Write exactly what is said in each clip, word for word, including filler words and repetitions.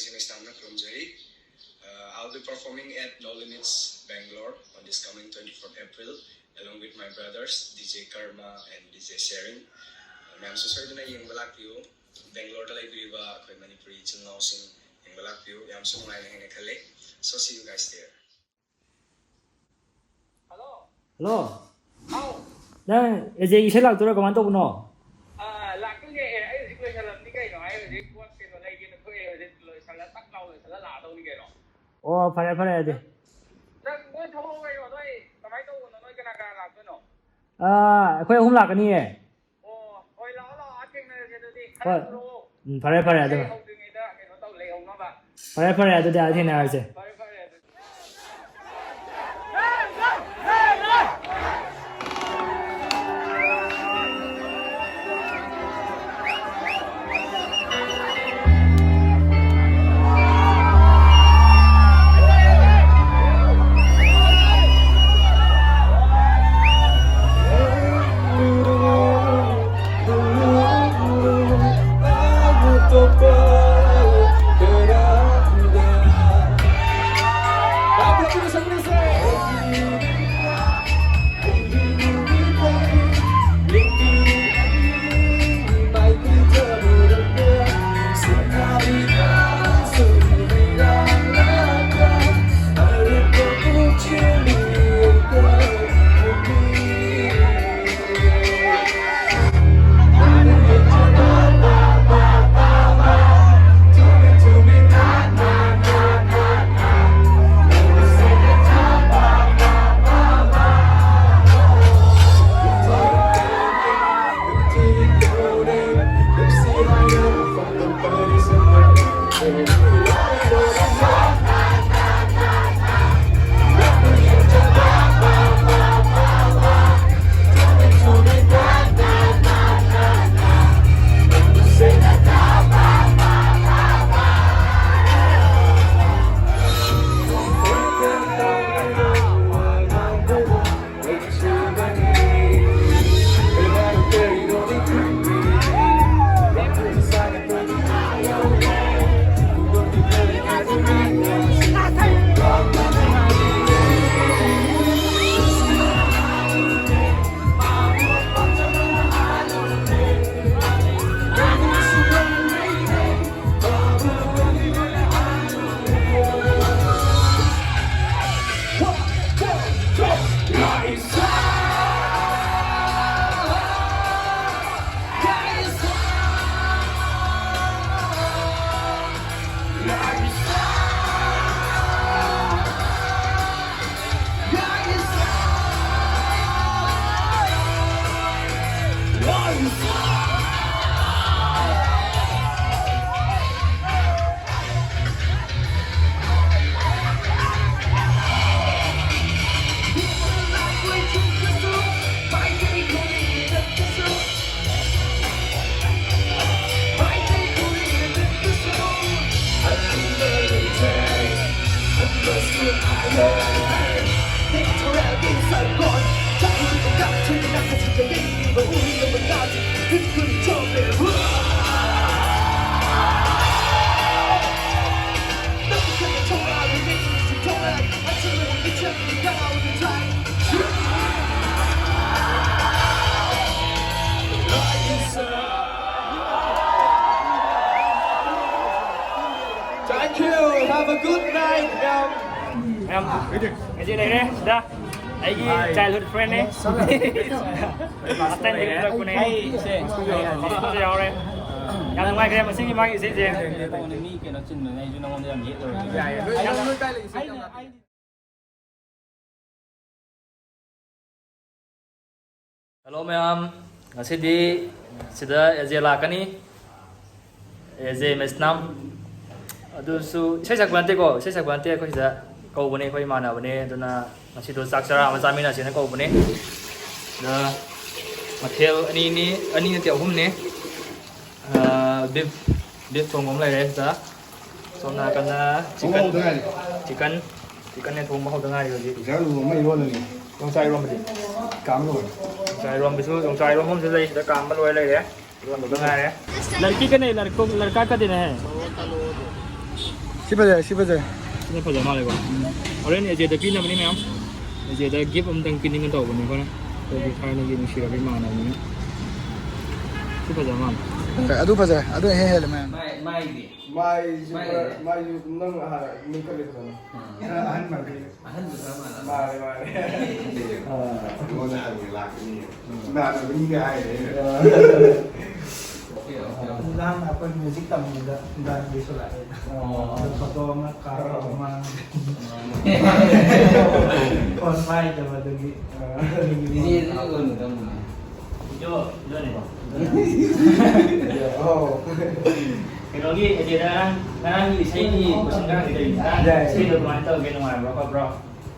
ꯁꯤꯅ ꯏꯁꯇꯥꯝꯅ ꯈꯨꯔꯨꯝꯖꯔꯤ꯫ Uh, I'll be performing at No Limits Bangalore on this coming twenty-fourth April along with my brothers D J Karma and D J Sharing. Uh, ꯃꯌꯥꯝꯁꯨ ꯁꯣꯏꯗꯅ ꯌꯦꯡꯕ ꯂꯥꯛꯄꯤꯌꯨ꯫ ꯕꯦꯡꯒ꯭ꯂꯣꯔꯗ ꯂꯩꯕꯤꯔꯤꯕ ꯑꯩꯈꯣꯏ ꯃꯅꯤꯄꯨꯔꯤ ꯏꯆꯤꯜ ꯏꯅꯥꯎꯁꯤꯡ ꯌꯦꯡꯕ ꯂꯥꯛꯄꯤꯌꯨ꯫ ꯌꯥꯝꯁꯨ ꯅꯨꯡꯉꯥꯏꯅ ꯍꯦꯟꯅ ꯈꯜꯂꯦ꯫ So see you guys there. Hello. ꯅꯪ ꯑꯦꯖꯦꯒꯤ ꯏꯁꯩ ꯂꯥꯛꯇꯣꯏꯔꯣ? ꯀꯃꯥꯏꯅ ꯇꯧꯕꯅꯣ? ꯑꯥ, ꯂꯥꯛꯇꯣꯏꯅꯦ꯫ ꯑꯦ, ꯑꯩ ꯍꯧꯖꯤꯛ ꯂꯣꯏꯁꯜꯂꯝꯅꯤ ꯀꯩꯅꯣ꯫ ꯑꯩ ꯍꯧꯖꯤꯛ ꯄꯣꯠ ꯀꯩꯅꯣ ꯂꯩꯒꯦꯅ ꯊꯣꯛꯑꯦ꯫ ꯍꯧꯖꯤꯛ ꯂꯣꯏꯁꯜꯂ ꯇꯛ ꯂꯥꯎ ꯂꯣꯏꯁꯜꯂ ꯂꯥꯛꯑꯗꯧꯅꯤ ꯀꯩꯅꯣ꯫ ꯑꯣ, ꯐꯔꯦ, ꯐꯔꯦ ꯑꯗꯨꯗꯤ꯫ ꯅꯪ ꯅꯣꯏ ꯊꯣꯛꯂꯛꯑꯣ ꯀꯩꯅꯣ꯫ ꯅꯣꯏ ꯀꯃꯥꯏꯅ ꯇꯧꯕꯅꯣ? ꯅꯣꯏ ꯀꯅꯥ ꯀꯅꯥ ꯂꯥꯛꯇꯣꯏꯅꯣ? ꯑꯥ, ꯑꯩꯈꯣꯏ ꯑꯍꯨꯝ ꯂꯥꯛꯀꯅꯤꯌꯦ꯫ ꯑꯣ, ꯍꯣꯏ, ꯂꯥꯛꯑꯣ, ꯂꯥꯛꯑꯣ, ꯑꯥ ꯊꯦꯡꯅꯔꯁꯦ ꯑꯗꯨꯗꯤ꯫ ꯈꯔ ꯍꯣꯏ꯫ ꯊꯣꯛꯂꯛꯑꯣ꯫ ꯎꯝ, ꯐꯔꯦ, ꯐꯔꯦ, ꯏꯁꯩ ꯑꯗꯨꯗꯤ꯫ ꯍꯧꯗ꯭ꯔꯤꯉꯩꯗ ꯀꯩꯅꯣ ꯇꯧ ꯂꯩꯍꯧꯅꯕ꯫ ꯐꯔꯦ, ꯐꯔꯦ, ꯑꯗꯨꯗꯤ ꯑꯥ ꯊꯦꯡꯅꯔꯁꯦ꯫ ꯐꯔꯦ, ꯐꯔꯦ, ꯑꯗꯨꯗꯤ꯫ Thank you. Have a good night, ꯌꯥꯝ ꯉꯁꯤ ꯂꯩꯔꯦ ꯁꯤꯗ ꯑꯩꯒꯤ childhood friend ꯅꯦ꯫ Last time ꯗꯒꯤ ꯄꯨꯜꯂꯛꯄꯅꯦ꯫ ꯃꯁꯛꯁꯨ ꯌꯥꯎꯔꯦ꯫ ꯌꯥꯝ ꯅꯨꯡꯉꯥꯏꯈ꯭ꯔꯦ ꯃꯁꯤꯒꯤ ꯃꯥꯒꯤ ꯏꯁꯩꯁꯦ꯫ ꯃꯤ ꯀꯩꯅꯣ ꯆꯤꯟꯕꯅꯦ ꯑꯩꯁꯨ ꯅꯉꯣꯟꯗ ꯌꯥꯝ ꯌꯦꯠꯂꯨꯔꯦ꯫ Hello ꯃꯌꯥꯝ, ꯉꯁꯤꯗꯤ ꯁꯤꯗ ꯑꯦꯖꯦ ꯂꯥꯛꯀꯅꯤ꯫ ꯑꯦꯖꯦ ꯃꯦꯁꯅꯥꯝ꯫ ꯑꯗꯨꯁꯨ ꯏꯁꯩ ꯁꯛꯄ ꯅꯠꯇꯦꯀꯣ, ꯏꯁꯩ ꯁꯛꯄ ꯅꯠꯇꯦ꯫ ꯑꯩꯈꯣꯏ ꯁꯤꯗ ꯀꯧꯕꯅꯦ, ꯑꯩꯈꯣꯏ ꯏꯃꯥꯟꯅꯕꯅꯦ꯫ ꯑꯗꯨꯅ ꯉꯁꯤꯗꯣ ꯆꯥꯛ ꯆꯔꯥ ꯑꯃ ꯆꯥꯃꯤꯟꯅꯁꯦꯅ ꯀꯧꯕꯅꯦ꯫ ꯁꯤꯗ ꯃꯊꯦꯜ ꯑꯅꯤꯅꯤ, ꯑꯅꯤ ꯅꯠꯇꯦ, ꯑꯍꯨꯝꯅꯦ꯫ ꯑꯥ, beef, beef ꯊꯣꯡꯕ ꯑꯃ ꯂꯩꯔꯦ ꯁꯤꯗ꯫ ꯁꯣꯝ ꯅꯥꯀꯟꯗ chicken, ꯍꯧꯗ ꯉꯥꯏꯔꯤ꯫ Chicken, chicken ꯅꯦ ꯊꯣꯡꯕ ꯍꯧꯗ ꯉꯥꯏꯔꯤ ꯍꯧꯖꯤꯛ꯫ ꯌꯦꯟꯁꯥꯡ ꯂꯨꯕ ꯑꯃ ꯏꯔꯣꯜꯂꯅꯤ꯫ ꯌꯣꯡꯆꯥꯛ ꯏꯔꯣꯝꯕꯗꯤ? ꯀꯥꯝ ꯂꯣꯏꯔꯦ꯫ ꯌꯣꯡꯆꯥꯛ ꯏꯔꯣꯝꯕꯁꯨ, ꯌꯣꯡꯆꯥꯛ ꯏꯔꯣꯝꯕ ꯑꯃꯁꯨ ꯂꯩ, ꯁꯤꯗ ꯀꯥꯝꯕ ꯂꯣꯏ ꯂꯩꯔꯦ꯫ ꯏꯔꯣꯟꯕꯗ ꯉꯥꯏꯔꯦ꯫ ꯂꯔꯀꯤ ꯀ ꯅꯍꯤ, ꯂꯔꯀꯣ, ꯂꯔꯀꯥ ꯀ ꯗꯤꯟ ꯍꯦ꯫ ꯁꯤ ꯐꯖꯩ, ꯁꯤ ꯐꯖꯩ꯫ ꯁꯤꯅ ꯐꯖ ꯃꯥꯜꯂꯦꯀꯣ꯫ ꯍꯣꯔꯦꯟ ꯑꯦꯖꯦꯗ ꯄꯤꯅꯕꯅꯤ ꯃꯌꯥꯝ꯫ ꯑꯦꯖꯦꯗ gift ꯑꯝꯇꯪ ꯄꯤꯅꯤꯡꯉ ꯇꯧꯕꯅꯤ ꯑꯩꯈꯣꯏꯅ꯫ ꯑꯩꯈꯣꯏꯒꯤ ꯊꯥꯏꯅꯒꯤ ꯅꯨꯡꯁꯤꯔꯕ ꯏꯃꯥꯟꯅꯕꯅꯤꯅ꯫ ꯁꯤ ꯐꯖ ꯃꯥꯜꯂꯦ꯫ ꯑꯗꯨ ꯐꯖꯩ, ꯑꯗꯨ ꯏꯍꯦꯟ ꯍꯦꯜꯂꯦ ꯃꯌꯥꯝ꯫ ꯃꯥꯏ-, ꯃꯥꯏꯗꯤ? ꯃꯥꯏꯁꯨ ꯃꯥꯏ ꯈꯔ, ꯂꯩꯔꯦ꯫ ꯃꯥꯏꯁꯨ ꯅꯪ ꯑꯍ-, ꯅꯣꯏꯈꯠꯂꯦ ꯐꯖꯅ꯫ ꯎꯝ꯫ ꯈꯔ ꯑꯍꯟ ꯃꯥꯜꯂꯦ꯫ ꯑꯍꯟꯗꯨ ꯈꯔ ꯃꯥꯜꯂꯦ꯫ ꯃꯥꯜꯂꯦ, ꯃꯥꯜꯂꯦ꯫ ꯑꯥ꯫ ꯑꯩꯉꯣꯟꯗ ꯍꯪꯉꯦ ꯂꯥꯛꯀꯅꯤ꯫ ꯎꯝ꯫ ꯏꯃꯥꯟꯅꯕꯅꯤꯒ ꯍꯥꯏꯔꯦ ꯑꯩꯅ꯫ ꯑꯥ꯫ Okay, okay, okay. ꯅꯍꯥꯟ ꯑꯩꯈꯣꯏ music ꯇꯝꯕꯗ ꯏꯕꯥꯅꯤꯁꯨ ꯂꯥꯛꯑꯦ꯫ ꯑꯣ꯫ ꯑꯗꯣ photo ꯑꯃ ꯀꯥꯞꯄꯒ ꯃꯥ phone ꯄꯥꯏꯗꯕ ꯑꯗꯨꯒꯤ꯫ ꯑꯥ꯫ ꯏꯆꯦꯗꯨꯁꯨ ꯀꯩꯅꯣ ꯇꯧꯕꯅꯦ꯫ ꯏꯆꯣ, ꯏꯆꯣꯅꯦ꯫ ꯑꯣ꯫ ꯀꯩꯅꯣꯒꯤ, ꯑꯦꯖꯦꯗ ꯉꯔꯥꯡ, ꯉꯔꯥꯡꯒꯤ ꯏꯁꯩꯒꯤ question ꯈꯔ ꯍꯪꯖꯒꯦ꯫ ꯌꯥꯏ꯫ ꯏꯁꯩꯗꯣ ꯀꯃꯥꯏꯅ ꯇꯧꯒꯦ? ꯅꯨꯡꯉꯥꯏꯕ꯭ꯔꯣ ꯈꯣꯠꯄ꯭ꯔꯣ?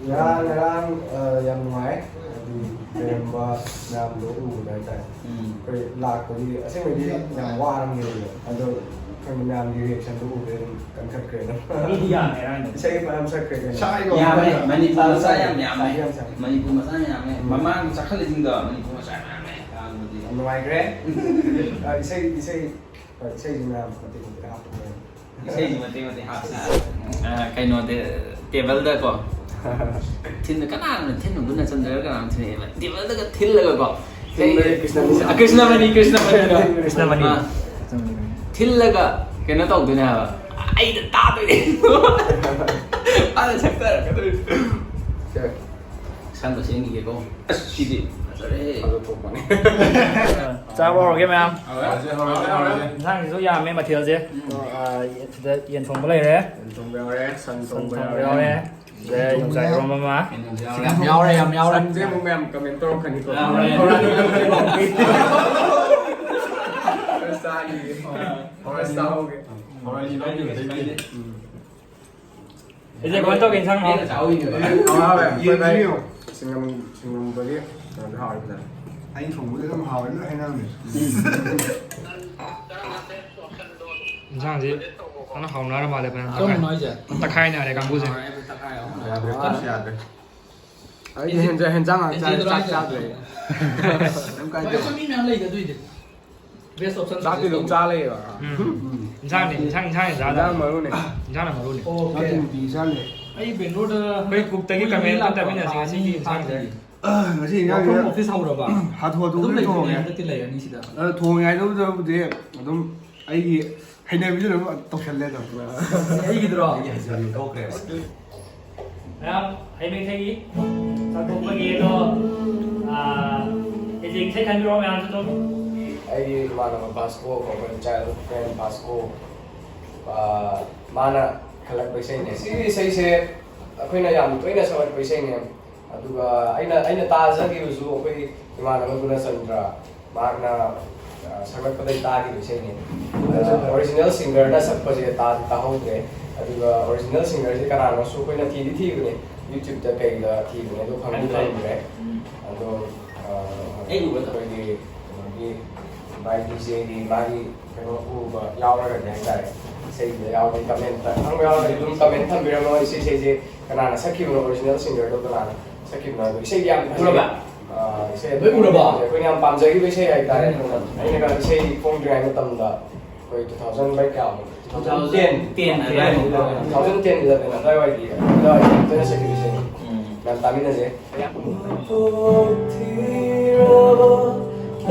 ꯉꯔꯥꯡ, ꯉꯔꯥꯡ, ꯑ, ꯌꯥꯝ ꯅꯨꯡꯉꯥꯏ꯫ ꯍꯥꯏꯗꯤ ꯂꯩꯔꯝꯕ ꯃꯌꯥꯝꯗꯣ ꯎꯕꯗ ꯍꯥꯏꯇꯥꯔꯦ꯫ ꯎꯝ꯫ ꯑꯩꯈꯣꯏ ꯂꯥꯛꯄꯒꯤ ꯑꯁꯦꯡꯕꯩꯗꯤ ꯌꯥꯝ ꯋꯥꯔꯝꯅꯦꯕ꯫ ꯑꯗꯣ ꯑꯩꯈꯣꯏ ꯃꯌꯥꯝꯒꯤ reaction ꯗꯨ ꯎꯕꯗꯩ ꯑꯗꯨꯝ ꯀꯟꯈꯠꯈ꯭ꯔꯦ ꯑꯗꯨꯝ꯫ ꯃꯤꯗꯤ ꯌꯥꯝꯃꯦ ꯍꯥꯏꯔꯥꯡꯗꯣ꯫ ꯏꯁꯩ ꯐꯅꯌꯥꯝ ꯁꯛꯈ꯭ꯔꯦ ꯀꯩꯅꯣ꯫ ꯌꯥꯝꯃꯦ, ꯃꯅꯤꯄꯨꯔ ꯃꯆꯥ ꯌꯥꯝ ꯌꯥꯝꯃꯦ꯫ ꯁꯥꯕꯤ ꯌꯥꯝ ꯁꯥꯕꯤ꯫ ꯃꯅꯤꯄꯨꯔ ꯃꯆꯥ ꯌꯥꯝ ꯌꯥꯝꯃꯦ꯫ ꯎꯝ꯫ ꯃꯃꯥꯡ ꯆꯈꯠꯂꯤꯁꯤꯡꯗꯣ ꯃꯅꯤꯄꯨꯔ ꯃꯆꯥ ꯌꯥꯝ ꯌꯥꯝꯃꯦ꯫ ꯑꯍꯥꯟꯕꯗꯤ꯫ ꯌꯥꯝ ꯅꯨꯡꯉꯥꯏꯈ꯭ꯔꯦ꯫ ꯑ, ꯏꯁꯩ ꯏꯁꯩ ꯍꯣꯏ, ꯏꯁꯩꯁꯤꯅ ꯃꯇꯦꯛ ꯃꯇꯦꯛ ꯍꯥꯞꯄꯛꯄꯅꯦ꯫ ꯏꯁꯩꯁꯤ ꯃꯇꯦꯛ ꯃꯇꯦꯛ ꯍꯥꯞꯁꯤ꯫ ꯑ, ꯀꯩꯅꯣꯗꯤ, ꯇꯦꯕꯜꯗꯀꯣ꯫ ꯊꯤꯟꯕ ꯀꯅꯥꯅꯣ ꯊꯤꯟꯕ ꯒꯨꯅꯆꯟꯗ꯭ꯔ ꯀꯅꯥꯅꯣ ꯊꯤꯟꯕ? ꯇꯦꯕꯜꯗꯒ ꯊꯤꯜꯂꯒꯀꯣ꯫ ꯊꯤꯟꯕꯗꯤ ꯀ꯭ꯔꯤꯁꯅꯃꯅꯤ꯫ ꯑ, ꯀ꯭ꯔꯤꯁꯅꯃꯅꯤ, ꯀ꯭ꯔꯤꯁꯅꯃꯅꯤꯗꯣ꯫ ꯀ꯭ꯔꯤꯁꯅꯃꯅꯤ꯫ ꯑ, ꯊꯤꯜꯂꯒ ꯀꯩꯅꯣ ꯇꯧꯗꯣꯏꯅꯦ ꯍꯥꯏꯕ꯫ ꯑꯩꯗ ꯇꯥꯗꯣꯏꯅꯦ꯫ ꯑꯗ ꯁꯛꯊꯔꯛꯀꯗꯣꯏꯅꯦ꯫ ꯁꯦ, ꯁꯝꯒ ꯁꯦꯝꯈꯤꯒꯦꯀꯣ꯫ ꯑꯁ, ꯁꯤꯗꯤ ꯐꯖꯔꯦ꯫ ꯑꯗꯨ ꯊꯣꯛꯄꯅꯦ꯫ ꯆꯥꯕ ꯍꯧꯔꯒꯦ ꯃꯌꯥꯝ꯫ ꯍꯧꯔꯁꯦ, ꯍꯧꯔꯁꯦ, ꯍꯧꯔꯁꯦ꯫ ꯏꯟꯁꯥꯡꯁꯤꯁꯨ ꯌꯥꯝꯃꯦ ꯃꯊꯦꯜꯁꯦ꯫ ꯑ, ꯁꯤꯗ ꯌꯦꯟ ꯊꯣꯡꯕ ꯂꯩꯔꯦ꯫ ꯌꯦꯟ ꯊꯣꯡꯕ ꯌꯥꯎꯔꯦ, ꯁꯟ ꯁꯟ ꯊꯣꯡꯕ ꯊꯣꯡꯕ ꯌꯥꯎꯔꯦ꯫ ꯌꯥꯎꯔꯦ꯫ ꯑꯗꯩ ꯌꯣꯡꯆꯥꯛ ꯏꯔꯣꯝꯕ ꯑꯃ꯫ ꯌꯥꯝ ꯌꯥꯎꯔꯦ, ꯌꯥꯝ ꯌꯥꯎꯔꯦ꯫ ꯁꯟꯁꯦ ꯑꯃꯨꯛ ꯃꯌꯥꯝ comment ꯇꯧꯔꯛꯀꯅꯤꯀꯣ꯫ ꯌꯥꯎꯔꯦ꯫ ꯈꯔ ꯆꯥꯈꯤꯒꯦ꯫ ꯈꯔ ꯆꯥꯍꯧꯒꯦ꯫ ꯍꯧꯔꯛꯑꯅꯤ, ꯂꯧꯈꯤꯕꯗꯩꯗꯤ꯫ ꯏꯆꯦ, ꯀꯃꯥꯏꯅ ꯇꯧꯒꯦ ꯏꯟꯁꯥꯡ ꯍꯥꯎ-? ꯑꯩꯅ ꯆꯥꯍꯧꯔꯤꯅꯦꯕ꯫ ꯍꯥꯎꯋꯦ, ꯍꯥꯎꯋꯦ꯫ ꯑꯩꯈꯣꯏ ꯚꯥꯏ ꯁꯤꯡꯉꯝ-, ꯁꯤꯡꯉꯝꯕꯒꯤ ꯀꯩꯅꯣꯗꯤ ꯍꯥꯎꯋꯦ ꯐꯖꯅ꯫ ꯑꯩꯅ ꯊꯣꯡꯕꯗꯤ ꯑꯗꯨꯝ ꯍꯥꯎꯋꯦ, ꯂꯣꯏ ꯍꯥꯏꯅꯕꯅꯦ꯫ ꯏꯟꯁꯥꯡꯁꯤ ꯐꯖꯅ ꯍꯥꯎꯅꯔ ꯃꯥꯜꯂꯦ, ꯐꯖꯅ ꯀꯔꯝꯕꯅꯣ ꯍꯥꯏꯁꯦ? ꯇꯛꯈꯥꯏꯅꯔꯦ ꯀꯥꯡꯕꯨꯁꯦ꯫ ꯌꯥꯗ꯭ꯔꯦ, ꯑꯁ ꯌꯥꯗ꯭ꯔꯦ꯫ ꯑꯩꯗꯤ ꯍꯦꯟꯖꯥꯡ, ꯍꯦꯟꯖꯥꯡ ꯉꯥꯛ ꯆꯥꯔꯦ, ꯆꯥꯛ ꯆꯥꯗ꯭ꯔꯦ꯫ ꯀꯩꯝ ꯀꯥꯏꯗꯦ꯫ ꯑꯩꯈꯣꯏ ꯃꯤ ꯃꯌꯥꯝ ꯂꯩꯗ ꯑꯗꯨꯏꯗꯤ꯫ Best option ꯆꯥꯛꯇꯤ ꯑꯗꯨꯝ ꯆꯥ ꯂꯩꯌꯦꯕ꯫ ꯎꯝ꯫ ꯏꯟꯁꯥꯡꯗꯤ, ꯏꯟꯁꯥꯡ, ꯏꯟꯁꯥꯡ ꯆꯥꯗ꯫ ꯍꯦꯟꯖꯥꯡ ꯃꯔꯨꯅꯦ꯫ ꯏꯟꯁꯥꯡꯅ ꯃꯔꯨꯅꯦ꯫ ꯆꯥꯛꯇꯤ ꯅꯨꯡꯇꯤꯒꯤ ꯆꯥ ꯂꯩ꯫ ꯑꯩ ꯕꯦꯡꯒ꯭ꯂꯣꯔꯗ ꯑꯩꯈꯣꯏ ꯀꯨꯛꯇꯒꯤ comment ꯑꯝꯇ ꯇꯥꯃꯤꯟꯅꯁꯤ ꯉꯁꯤꯒꯤ ꯏꯟꯁꯥꯡꯁꯦ꯫ ꯉꯁꯤ ꯏꯟꯖꯥꯡꯁꯦ Work from office ꯍꯧꯔꯕ? ꯍꯥꯊꯨ ꯍꯥꯊꯨ ꯑꯗꯨꯝ ꯂꯩꯗꯣꯏꯅꯦ, ꯊꯣꯡꯉꯦ꯫ ꯍꯟꯗꯛꯇꯤ ꯂꯩꯔꯅꯤ ꯁꯤꯗ꯫ ꯑ, ꯊꯣꯡꯉꯤꯉꯩꯗꯨꯕꯨꯗꯤ ꯑꯗꯨꯝ ꯑꯩꯒꯤ ꯍꯩꯅꯕꯤꯗꯨ ꯑꯗꯨꯝ ꯇꯧꯁꯜꯂꯦ ꯑꯗꯨꯝ꯫ ꯑꯩꯒꯤꯗꯨꯔꯣ? ꯃꯌꯥꯝ, ꯑꯩ ꯃꯩꯇꯩꯒꯤ ꯆꯥꯛꯊꯣꯛꯄꯒꯤ ꯑꯗꯣ, ꯑꯥ, ꯍꯧꯖꯤꯛ ꯏꯁꯩ ꯈꯟꯕꯤꯔꯣ ꯃꯌꯥꯝꯁꯨ ꯑꯗꯨꯝ꯫ ꯑꯩꯒꯤ ꯏꯃꯥꯟꯅꯕ ꯚꯥꯁꯀꯣ, ꯑꯩꯈꯣꯏ childhood friend ꯚꯥꯁꯀꯣ, ꯑꯥ, ꯃꯥꯅ ꯈꯜꯂꯛꯄ ꯏꯁꯩꯅꯦ꯫ ꯁꯤꯒꯤ ꯏꯁꯩꯁꯦ ꯑꯩꯈꯣꯏꯅ ꯌꯥꯝ ꯇꯣꯏꯅ ꯁꯛꯂꯛꯄ ꯏꯁꯩꯅꯦ꯫ ꯑꯗꯨꯒ ꯑꯩꯅ, ꯑꯩꯅ ꯇꯥꯖꯈꯤꯕꯁꯨ ꯑꯩꯈꯣꯏꯒꯤ ꯏꯃꯥꯟꯅꯕ ꯒꯨꯅꯆꯟꯗ꯭ꯔ, ꯃꯍꯥꯛꯅ, ꯑ, ꯁꯛꯂꯛꯄꯗꯒꯤ ꯇꯥꯈꯤꯕ ꯏꯁꯩꯅꯤ꯫ ꯑ, original singerꯅ ꯁꯛꯄꯁꯦ ꯇꯥ-, ꯇꯥꯍꯧꯗ꯭ꯔꯦ꯫ ꯑꯗꯨꯒ original singerꯁꯦ ꯀꯅꯥꯅꯣꯁꯨ ꯑꯩꯈꯣꯏꯅ ꯊꯤꯗꯤ ꯊꯤꯕꯅꯦ, YouTubeꯇ ꯀꯩꯗ ꯊꯤꯕꯅꯦ, ꯑꯗꯣ ꯐꯪꯗꯤ ꯐꯪꯗ꯭ꯔꯦ꯫ ꯑꯗꯣ, ꯑ, ꯑꯩꯈꯣꯏꯒꯤ ꯀꯩꯅꯣꯒꯤ ꯃꯥꯒꯤ ꯗꯤꯖꯦꯒꯤ ꯃꯥꯒꯤ ꯀꯩꯅꯣ ꯎꯕ ꯌꯥꯎꯔꯒꯗꯤ ꯍꯥꯏꯇꯥꯔꯦ, ꯏꯁꯩꯗꯨꯗ ꯌꯥꯎꯔꯗꯤ ꯀꯃꯦꯟꯇ ꯍꯪꯕ ꯌꯥꯎꯔꯒꯗꯤ ꯑꯗꯨꯝ ꯀꯃꯦꯟ ꯊꯝꯕꯤꯔꯝꯃꯣ꯫ ꯏꯁꯩ ꯏꯁꯩꯁꯦ ꯀꯅꯥꯅ ꯁꯛꯈꯤꯕꯅꯣ, ꯑꯣꯔꯤꯖꯤꯅꯦꯜ ꯁꯤꯡꯒꯔꯗꯣ ꯀꯅꯥꯅ ꯁꯛꯈꯤꯕꯅꯣ ꯍꯥꯏꯗꯣ꯫ ꯏꯁꯩꯗꯤ ꯌꯥꯝ ꯐꯖꯩ꯫ ꯎꯔꯕ? ꯑꯥ, ꯏꯁꯩ ꯂꯣꯏ ꯎꯔꯕꯣ? ꯑꯩꯈꯣꯏꯅ ꯌꯥꯝ ꯄꯥꯝꯖꯈꯤꯕ ꯏꯁꯩ ꯍꯥꯏꯇꯥꯔꯦ꯫ ꯑꯩꯅꯒ ꯏꯁꯩ ꯐꯣꯡꯗ꯭ꯔꯤꯉꯩ ꯃꯇꯝꯗ ꯑꯩꯈꯣꯏ two thousand ꯀꯌꯥꯃꯨꯛ, two thousand ten, ten ꯑꯗꯨꯋꯥꯏꯃꯨꯛ꯫ two thousand ten eleven ꯑꯗꯨꯋꯥꯏꯗꯤ ꯑꯗꯨꯋꯥꯏꯗꯤ ꯐꯖꯅ ꯁꯛꯈꯤꯕ ꯏꯁꯩꯅꯤ꯫ ꯎꯝ꯫ ꯌꯥꯝ ꯇꯥꯃꯤꯟꯅꯁꯦ꯫ ꯃꯄꯣꯛ ꯊꯤꯔꯕ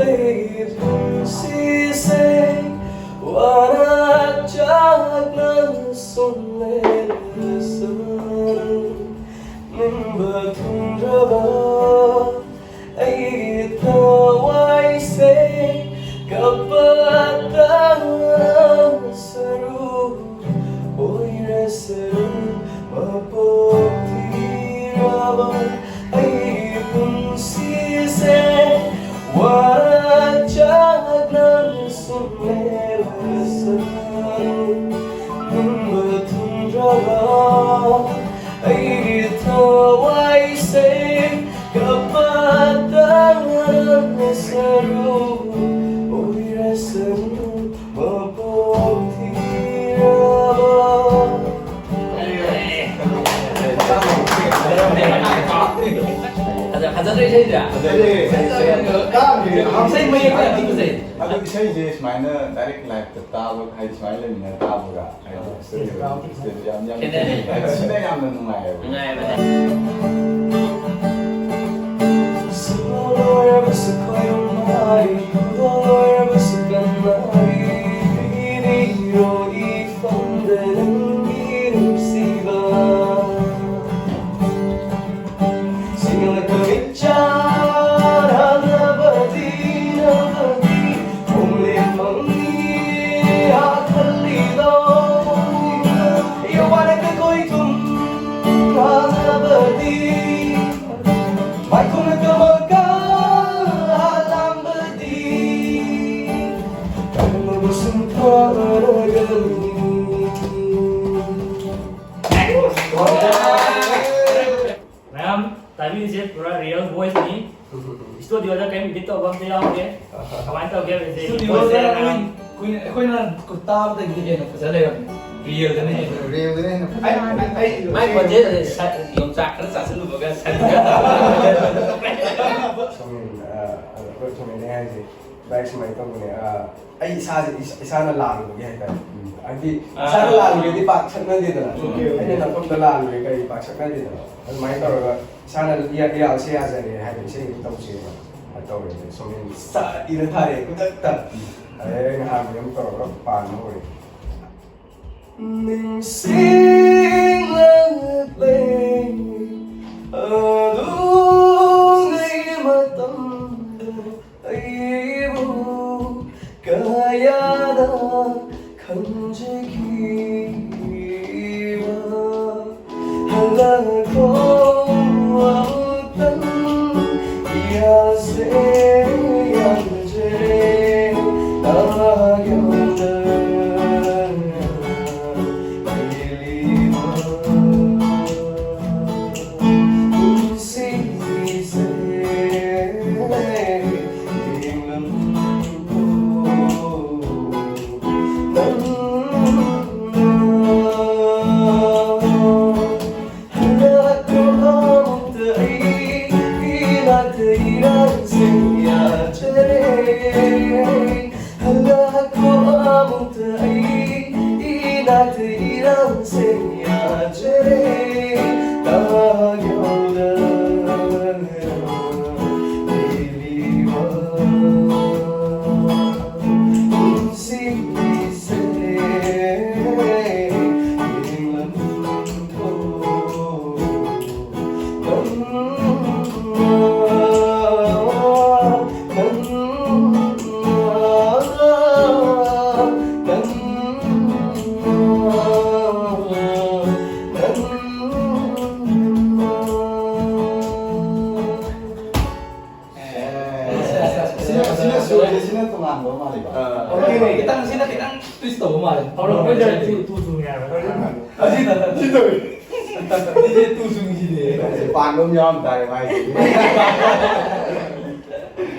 ꯑꯩꯒꯤ ꯄꯨꯟꯁꯤꯁꯦ ꯋꯥꯅ ꯆꯥꯛꯅ ꯁꯨꯝ ꯂꯦꯜꯂꯁꯅꯨ꯫ ꯅꯤꯡꯕ ꯊꯨꯡꯗ꯭ꯔꯕ ꯑꯩꯒꯤ ꯊꯋꯥꯏꯁꯦ ꯀꯞꯄ ꯇꯥꯔꯁꯅꯨ꯫ ꯑꯣꯏꯔꯁꯅꯨ ꯃꯄꯣꯛ ꯊꯤꯔꯕ ꯑꯩꯒꯤ ꯄꯨꯟꯁꯤꯁꯦ ꯋꯥꯔ ꯆꯥꯛꯅ ꯁꯨꯝ ꯂꯦꯜꯂꯁꯅꯨ꯫ ꯅꯤꯡꯕ ꯊꯨꯡꯗ꯭ꯔꯕ ꯑꯩꯒꯤ ꯊꯋꯥꯏꯁꯦ ꯀꯞꯄ ꯇꯥꯔꯁꯅꯨ꯫ ꯑꯣꯏꯔꯁꯅꯨ ꯃꯄꯣꯛ ꯊꯤꯔꯕ꯫ ꯐꯖ-, ꯐꯖꯗ꯭ꯔ ꯏꯁꯩꯁꯦ? ꯏꯁꯩ ꯃꯌꯦꯛ ꯌꯥꯝ ꯊꯤ ꯐꯖꯩ꯫ ꯑꯗꯨ ꯏꯁꯩꯁꯦ ꯁꯨꯃꯥꯏꯅ ꯗꯥꯏꯔꯦꯛ ꯂꯥꯏꯞꯇ ꯇꯥꯕ ꯍꯥꯏꯗꯤ ꯁꯨꯃꯥꯏꯅ ꯂꯩꯃꯤꯟꯅ ꯇꯥꯕꯒ ꯍꯥꯏꯗꯤ ꯁ꯭ꯇꯨꯗꯤꯑꯣ ꯁ꯭ꯇꯨꯗꯤꯑꯣ ꯌꯥꯝ ꯌꯥꯝ ꯈꯦꯠꯅꯩ꯫ ꯍꯥꯏꯗꯤ ꯁꯤꯅ ꯌꯥꯝꯅ ꯅꯨꯡꯉꯥꯏꯌꯦꯕ꯫ ꯅꯨꯡꯉꯥꯏꯕꯅꯦ꯫ ꯁꯤꯡꯂꯣꯏꯔꯕꯁꯨ ꯈꯣꯏꯔꯨꯝ ꯍꯥꯏ, ꯈꯨꯗꯣꯜ ꯑꯣꯏꯔꯕꯁꯨ ꯀꯟꯅ ꯍꯥꯏ, ꯄꯤꯕꯤꯔꯣ ꯏꯐꯝꯗ ꯅꯪꯒꯤ ꯅꯨꯡꯁꯤꯕ꯫ ꯁꯤꯡꯂꯛꯄ ꯃꯤꯠꯆꯥꯟ ꯍꯥꯡꯅꯕꯗꯤ, ꯅꯕꯗꯤ ꯈꯣꯡꯂꯦꯞ ꯐꯪꯏ ꯍꯥꯈꯜꯂꯤꯗꯣ꯫ ꯌꯣꯋꯥꯔꯛ ꯑꯩꯈꯣꯏ ꯊꯨꯝ ꯍꯥꯡꯅꯕꯗꯤ, ꯃꯥꯏꯈꯨꯝꯅ ꯀꯃꯛꯀ ꯍꯥꯂꯝꯕꯗꯤ, ꯀꯔꯝꯕꯕꯨ ꯁꯨꯝ ꯐꯔꯒꯅꯤ꯫ ꯃꯌꯥꯝ ꯇꯥꯕꯤꯔꯤꯁꯦ ꯄꯨꯔꯥ real voice ꯅꯤ꯫ ꯁ꯭ꯇꯨꯗꯤꯑꯣꯗ ꯀꯔꯤꯝ ꯏꯗꯤꯠ ꯇꯧꯕ ꯑꯝꯇ ꯌꯥꯎꯗꯦ꯫ ꯀꯃꯥꯏꯅ ꯇꯧꯒꯦ ꯍꯧꯖꯤꯛ? ꯁ꯭ꯇꯨꯗꯤꯑꯣꯗ ꯑꯩꯈꯣꯏꯅ, ꯑꯩꯈꯣꯏꯅ ꯇꯥꯕꯗꯒꯤꯗꯤ ꯍꯦꯟꯅ ꯐꯖ ꯂꯩꯔꯝꯃꯦ꯫ ꯔꯤꯌꯦꯜꯗꯅ ꯍꯦꯟꯅ꯫ ꯔꯤꯌꯦꯜꯗꯅ ꯍꯦꯟꯅ ꯑꯩ, ꯑꯩ, ꯑꯩ ꯃꯥꯏ ꯈꯣꯟꯖꯦꯜ ꯑꯁꯦ ꯁꯟ, ꯌꯣꯡꯆꯥꯛ ꯈꯔ ꯆꯥꯁꯤꯜꯂꯨꯕꯒ ꯁꯟ ꯈꯔ ꯁꯣꯃꯦꯟ, ꯑ, ꯑꯩꯈꯣꯏ ꯁꯣꯃꯦꯟꯅꯦ ꯍꯥꯏꯁꯦ, ꯚꯥꯏ, ꯁꯨꯃꯥꯏꯅ ꯇꯧꯕꯅꯦ, ꯑ, ꯑꯩ ꯏꯁꯥꯁꯦ ꯏꯁ-, ꯏꯁꯥꯅ ꯂꯥꯜꯂꯨꯕꯒꯤ ꯍꯥꯏꯇꯥꯔꯦ꯫ ꯍꯥꯏꯗꯤ, ꯑꯥ꯫ ꯏꯁꯥꯅ ꯂꯥꯜꯂꯨꯔꯦꯗꯤ ꯄꯥꯛ ꯁꯛꯅꯗꯦꯗꯅ꯫ Okay, okay. ꯑꯩꯅ ꯅꯐꯝꯗ ꯂꯥꯜꯂꯨꯔꯦ ꯀꯔꯤ ꯄꯥꯛ ꯁꯛꯅꯗꯦꯗꯅ꯫ ꯑꯗꯨꯃꯥꯏꯅ ꯇꯧꯔꯒ ꯏꯁꯥꯅ ꯏꯌꯥ-, ꯏꯌꯥꯁꯦ ꯌꯥꯖꯔꯦ ꯍꯥꯏꯕ ꯏꯁꯩ ꯑꯃ ꯇꯧꯁꯦꯅ ꯇꯧꯔꯦ꯫ ꯁꯣꯃꯦꯟ ꯁꯠ ꯏꯔ ꯊꯥꯔꯛꯑꯦ ꯈꯨꯗꯛꯇ꯫ ꯑꯗꯩ ꯑꯩꯅ ꯍꯥꯟꯕ ꯑꯃ ꯇꯧꯔꯒ ꯄꯥꯟꯕ ꯍꯧꯔꯦ꯫ ꯅꯤꯡꯁꯤꯡꯂꯛꯂꯦ ꯑꯗꯨꯒꯤ ꯃꯇꯝꯗꯣ, ꯑꯩꯕꯨ ꯀꯌꯥꯗ ꯈꯟꯖꯈꯤꯕ꯫ ꯍꯜꯂꯛꯈꯣ ꯑꯃꯨꯛꯇꯪ, ꯏꯌꯥꯁꯦ ꯌꯥꯖꯔꯦ, ꯇꯥ ꯌꯧꯗꯅ ꯂꯦꯜꯂꯤꯕ ꯄꯨꯟꯁꯤꯁꯦ꯫ ꯁꯤꯅ, ꯁꯤꯅ ꯁꯨꯔꯁꯦ, ꯁꯤꯅ ꯇꯣꯉꯥꯟꯕ ꯃꯥꯜꯂꯤꯀꯣ꯫ ꯑꯣꯀꯦ, ꯈꯤꯇꯪ, ꯁꯤꯅ ꯈꯤꯇꯪ ꯇ꯭ꯋꯤꯁ ꯇꯧꯕ ꯃꯥꯜꯂꯦ꯫ ꯍꯧꯔꯛꯄꯩꯗ ꯇꯨ, ꯇꯨ ꯆꯨꯝꯃꯦ ꯍꯥꯏꯕ꯫ ꯑꯁꯤ, ꯁꯤ ꯇꯧꯏ꯫ ꯁꯤꯁꯦ ꯇꯨ ꯆꯨꯝꯃꯤꯁꯤꯗꯤ꯫ ꯄꯥꯟꯕ ꯑꯃ ꯌꯥꯎꯔꯝ ꯇꯥꯔꯦ ꯃꯥꯏꯁꯦ꯫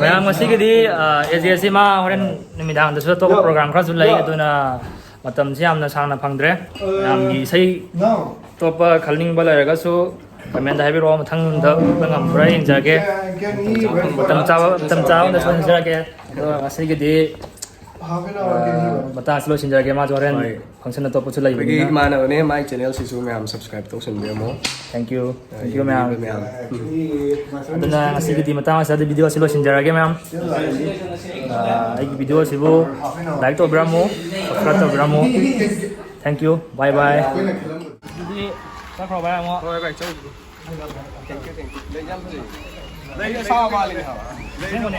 ꯃꯌꯥꯝ, ꯉꯁꯤꯒꯤꯗꯤ ꯑꯦꯖꯦꯁꯤ ꯃꯥ ꯍꯣꯔꯦꯟ ꯅꯨꯃꯤꯗꯥꯡꯗꯁꯨ ꯑꯇꯣꯞꯄ ꯄ꯭ꯔꯣꯒ꯭ꯔꯥꯝ ꯈꯔꯁꯨ ꯂꯩ, ꯑꯗꯨꯅ ꯃꯇꯝꯁꯤ ꯌꯥꯝꯅ ꯁꯥꯡꯅ ꯐꯪꯗ꯭ꯔꯦ꯫ ꯃꯌꯥꯝꯒꯤ ꯏꯁꯩ ꯑꯇꯣꯞꯄ ꯈꯜꯅꯤꯡꯕ ꯂꯩꯔꯒꯁꯨ ꯀꯃꯦꯟꯗ ꯍꯥꯏꯕꯤꯔꯛꯑꯣ, ꯃꯊꯪꯗ ꯎꯠꯄ ꯉꯝꯕ꯭ꯔꯥ ꯌꯦꯡꯖꯔꯒꯦ꯫ ꯃꯇꯝ ꯆꯥꯕ, ꯃꯇꯝ ꯆꯥꯕ ꯑꯃꯗ ꯁꯣꯏꯍꯟꯖꯔꯛꯀꯦ꯫ ꯑꯗꯣ ꯉꯁꯤꯒꯤꯗꯤ Half an hour ꯀꯩꯅꯣ꯫ ꯑꯥ, ꯃꯇꯥꯡ ꯑꯁꯤ ꯂꯣꯏꯁꯤꯟꯖꯔꯒꯦ꯫ ꯃꯥꯁꯨ ꯍꯣꯔꯦꯟ ꯍꯣꯏ꯫ Function ꯑꯇꯣꯞꯄꯁꯨ ꯑꯩꯈꯣꯏꯒꯤ ꯂꯩꯕꯅꯤꯅ꯫ ꯏꯃꯥꯟꯅꯕꯅꯦ, ꯃꯥꯏ channel ꯁꯤꯁꯨ ꯃꯌꯥꯝ subscribe ꯇꯧꯁꯟꯕꯤꯔꯝꯃꯣ꯫ Thank you꯫ Ah, Thank you ꯃꯌꯥꯝ꯫ ꯌꯦꯡꯕꯤꯕ ꯃꯌꯥꯝ꯫ ꯎꯝ꯫ ꯑꯗꯨꯅ ꯉꯁꯤꯒꯤꯗꯤ ꯃꯇꯥꯡ ꯑꯁꯤꯗ video ꯑꯁꯤ ꯂꯣꯏꯁꯤꯟꯖꯔꯒꯦ ꯃꯌꯥꯝ꯫ ꯑꯥ, ꯑꯩꯒꯤ video ꯑꯁꯤꯕꯨ like ꯇꯧꯕꯤꯔꯝꯃꯨ, subscribe ꯇꯧꯕꯤꯔꯝꯃꯨ꯫ Thank you꯫ Bye bye꯫ ꯑꯗꯨꯗꯤ ꯆꯠꯈ꯭ꯔꯣ ꯚꯥꯏ ꯑꯃꯨꯛ꯫ ꯍꯣꯏ ꯚꯥꯏ, ꯆꯧꯁꯤ꯫ Thank you, thank you꯫ ꯂꯩ ꯌꯥꯝ ꯐꯖꯩ꯫ ꯂꯩ ꯑꯁꯥꯕ ꯃꯥꯜꯂꯤꯅꯦ ꯍꯥꯏꯕ꯫ ꯂꯩ ꯑꯁꯦꯡꯕꯅꯦ꯫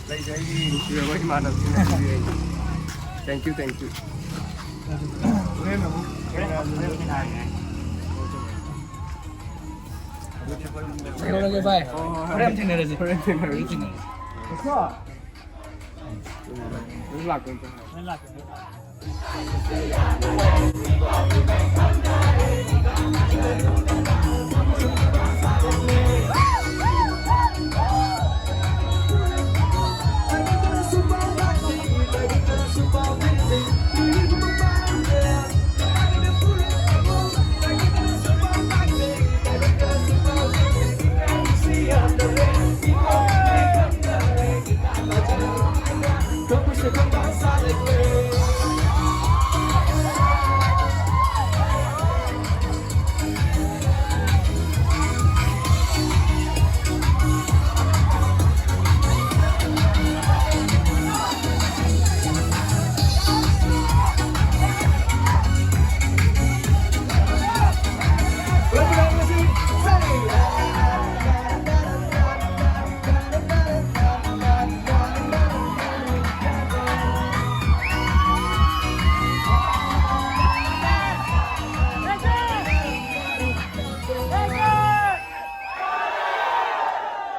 ꯂꯩꯁꯦ ꯑꯩꯒꯤ ꯅꯨꯡꯁꯤꯔꯕ ꯏꯃꯥꯟꯅꯕꯁꯤꯡꯅ ꯄꯤꯕꯤꯔꯛꯏ꯫ Thank you, thank you꯫ ꯍꯣꯔꯦꯟ ꯑꯃꯨꯛ ꯍꯣꯔꯦꯟ ꯑꯃꯨꯛ ꯍꯥꯏꯔꯒꯦ꯫ ꯀꯩꯗꯧꯔꯒꯦ ꯚꯥꯏ? ꯍꯣꯔꯦꯟ ꯊꯦꯡꯅꯔꯁꯤ꯫ ꯍꯣꯔꯦꯟ ꯊꯦꯡꯅꯔꯁꯤ꯫ ꯍꯣꯔꯦꯟ ꯊꯦꯡꯅꯔꯁꯤ꯫ ꯂꯥꯛꯇꯣꯏꯅꯦ꯫ ꯍꯣꯔꯦꯟ ꯂꯥꯛꯀꯦ꯫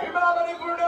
ꯏꯃꯥ ꯃꯅꯤꯄꯨꯔꯗ